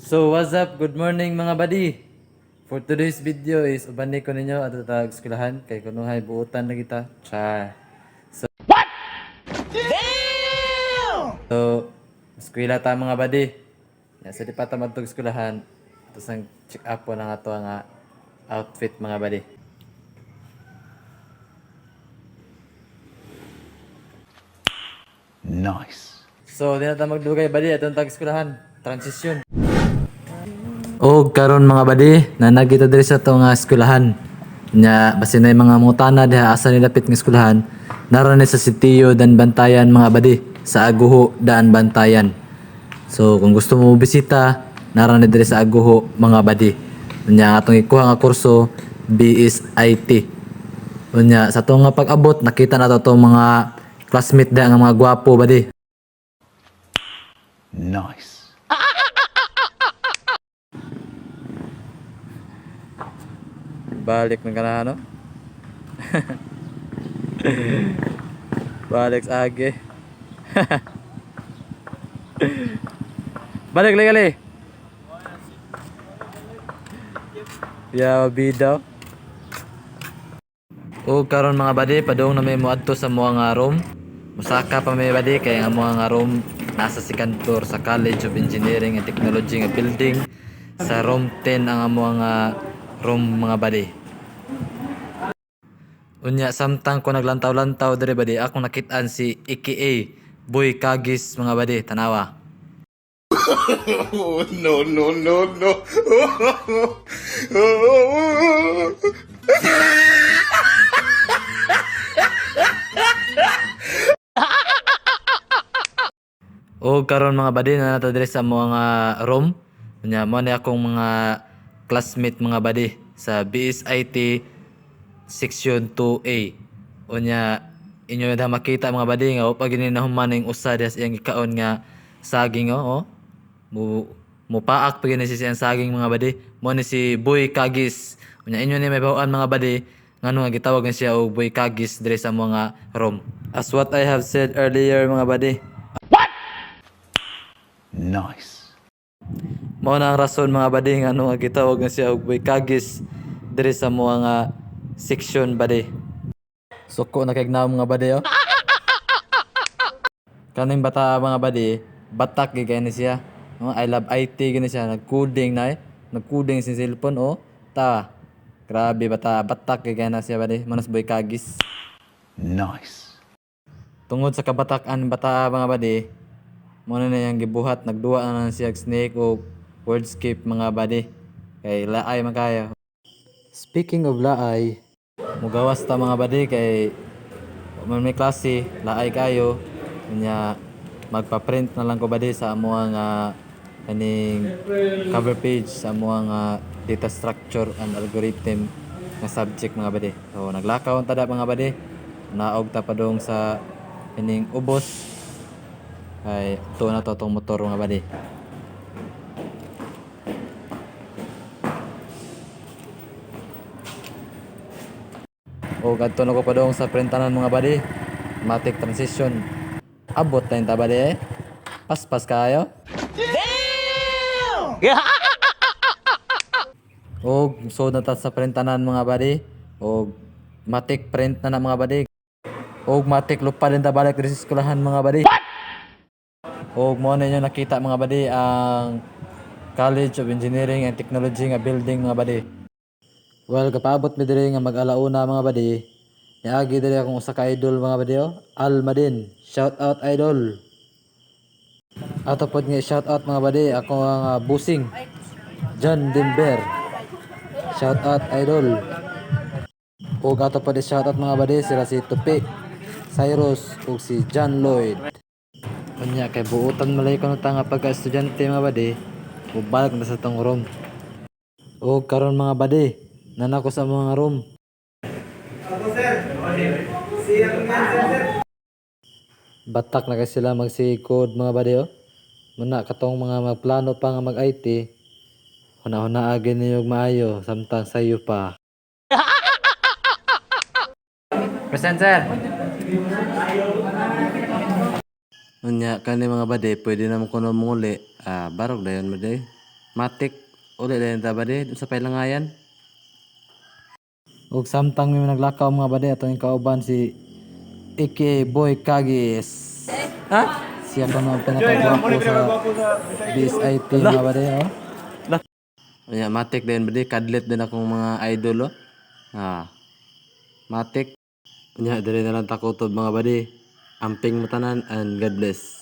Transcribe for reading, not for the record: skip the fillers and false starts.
So what's up? Good morning, mga buddy. For today's video is uban ko ninyo ato tag eskwelahan kay kunuhay buutan na kita. Char. So, what? Damn! So, eskwela ta, mga buddy. Ya, sa di pa ta madtog eskwelahan, ato sang check up po na nga to nga outfit, mga buddy. Nice. So, di na ta magdugay, buddy, atong tag eskwelahan. Transition. Og karon, mga badi, nanagita diri sa to nga eskwelahan. Nya basin na mga mutana diha asa ni dapit nga eskwelahan. Nara ni sa Sitio Dan Bantayan, mga badi, sa Aguho Daan Bantayan. So kung gusto mo bisita, nara ni diri sa Aguho, mga badi. Nya ang atong ikuha nga kurso BSIT. Unya sa atong nga pag-abot, nakita na to atong mga classmate diha nga mga gwapo, badi. Nice. Balik ng ganahan, no? Balik sa age. Balik lagi. Ya, bidaw. O karon, mga badi, padung na may moadto sa mga nga room. Musaka pa may, badi, kay ang mga nga room nasa second floor sa College of Engineering and Technology nga building. Sa room 10 ang amo nga room, mga badi. Unya samtang ko naglantaw-lantaw dire, badi, akong nakitaan si AKA Boy Kagis, mga badi, tanawa. Oh, no, no, no, no. O karon, mga badi, na nata diri sa mga room. Unya mo ni akong mga classmate, mga badi, sa BSIT Section 2A. Unya inyo na makita, mga badi, nga pag gini nahuman ning usa diha sa iyang gikaon nga saging, oh. Mo mupaak pa gini siya siyang saging, mga badi. Mo ni si Boy Kagis. Unya inyo ni may bawaan, mga badi, ngano nga gitawag na siya og Boy Kagis diri sa mga room. As what I have said earlier, mga badi, Nice. mao na ang rason, mga badi, nga ano nga gitawag na siya og Boy Kagis diri sa mga nga section, badi. Suko na kay mga badi, oh. Kaning bata, mga badi, batak gyud kay ni siya. No, I love IT gani siya, nag-coding na eh. Nag-coding sa cellphone, oh. Ta. Grabe bata, batak gyud kay na siya, badi. Manas Boy Kagis. Nice. Tungod sa kabatakan bata, mga badi, mo na niyang gibuhat, nagduwa na lang siya og snake o wordscape, mga badi. Kay laay man kayo. Speaking of laay, mugawas ta, mga badi, kay wa man may klase, laay kayo. Unya magpa-print na lang ko, badi, sa amo nga kaning cover page sa amo nga data structure and algorithm nga subject, mga badi. So naglakaw ang tada, mga badi. Naog ta padung sa kaning ubos kay to na to tong motor, mga badi. O kadto na ko padung sa printanan, mga badi. Matic transition. Abot na yung ta, badi, eh. Paspas kayo. Og so na ta sa printanan, mga badi. Og matic print na na, mga badi. Og matic lupa din ta balik diri sa eskwelahan, mga badi. Og mo na inyo nakita, mga badi, ang College of Engineering and Technology nga building, mga badi. Well, kapaabot mi diri nga mag-alauna, mga badi. Niagi diri akong usa ka idol, mga badi, oh. Almadin. Shout out, idol. Ato pod nga shout out, mga badi, ako ang busing John Dimber. Shout out, idol. Ug ato pod shout out, mga badi, sila si Tupi, Cyrus ug si John Lloyd. Unya kay buutan malay ko ta nga pagka-estudyante, mga badi, balik na sa tong room. O karon, mga badi, nana ko sa mga room. Batak na kay sila magsikod, mga badi, oh. Muna katong mga magplano pa nga mag-IT, huna-huna agin ninyo og maayo samtang sayo pa. Present, sir. Unya kani, mga bade, pwede na mo kuno muli. Ah, barog dayon mo day. Matik uli din ta, badi, sa pailangayan. Ug samtang mi naglakaw, mga badi, atong kauban si Ike Boy Kagis. Ha? Siya pa ang pinakagwapo sa BSIT, mga badi, oh. Unya matik din, badi, kadlit din akong mga idol, oh. Ah. Matik. Unya diri na lang takutob, mga badi. Amping matanan and God bless.